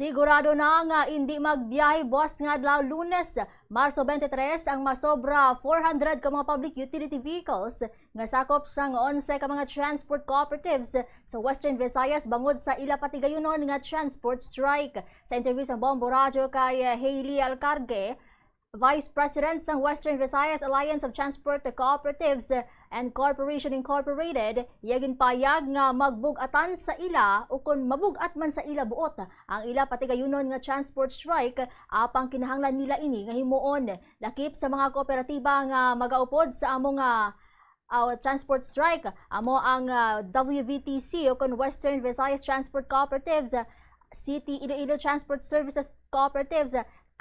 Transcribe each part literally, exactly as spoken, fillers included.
Sigurado na nga indi magbiyahe buwas nga adlaw, Lunes, Marso twenty-three, ang masobra four hundred ka mga public utility vehicles nga sakop sang onse ka mga transport cooperatives sa Western Visayas bangod sa ila patigayunon nga transport strike. Sa interview sa Bombo Radyo kay Hailey Alcargue, Vice President sang Western Visayas Alliance of Transport Cooperatives and Corporation Incorporated, iya ginpayag nga magbug-atan sa ila o kon mabug-at man sa ila buot ang ila patigayunon nga transport strike, apang kinahanglan nila ini nga himuon. Lakip sa mga kooperatiba nga magaupod sa amo nga, ah, transport strike, amo ang, ah, W V T C o kon Western Visayas Transport Cooperatives, City Iloilo Transport Services Cooperatives,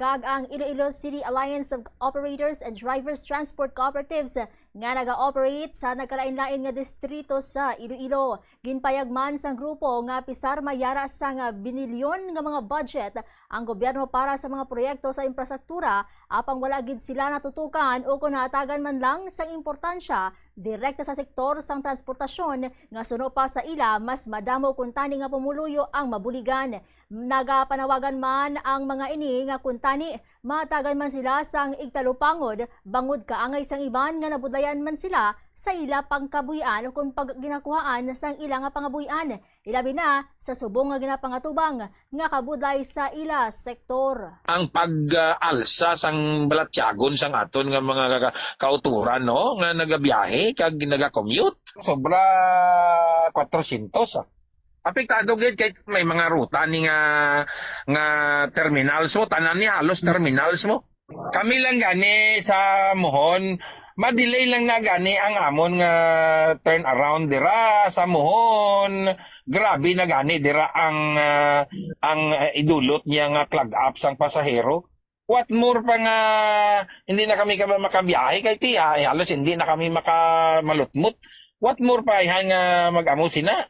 kag ang Iloilo City Alliance of Operators and Drivers Transport Cooperatives nga naga-operate sa nagkalain-lain nga distrito sa Iloilo. Ginpayag man sang grupo nga pisar may yara sang binilyon nga mga budget ang gobyerno para sa mga proyekto sa infrastruktura, apang wala gid sila natutukan o kon nahatagan man lang sang importansya direkta sa sektor sang transportasyon nga suno pa sa ila mas madamo kuntani nga pumuluyo ang mabuligan. Nagapanawagan man ang mga ini nga kuntani mahatagan man sila sang igtalupangod bangod kaangay sang iban nga nabudlayan man sila sa ila pangkabuhian o kon pag-, ginakuhaan sang ila nga pangabuhian, ilabi na sa subong nga ginapangatubang nga kabudlay sa ila sektor. Ang pag-alsa sang balatyagon sang aton nga mga ka-, kauturan, no, nga nagabiyahe kag nagakommute. Sobra kwatrosyentos, ah. Apektado gid kay may mga ruta ni nga, nga terminals mo, tanan ni halos terminals mo. Kami lang gani sa Mohon, ma-delay lang na gani ang amon nga turnaround dira sa Mohon. Grabe na gani dira ang, ah, ang, ah, idulot niya nga clog up sang pasahero. What more pa nga hindi na kami kaba makabiyahe kay tiya, eh, halos hindi na kami makamalutmot. What more pa ihan nga mag-amo sina?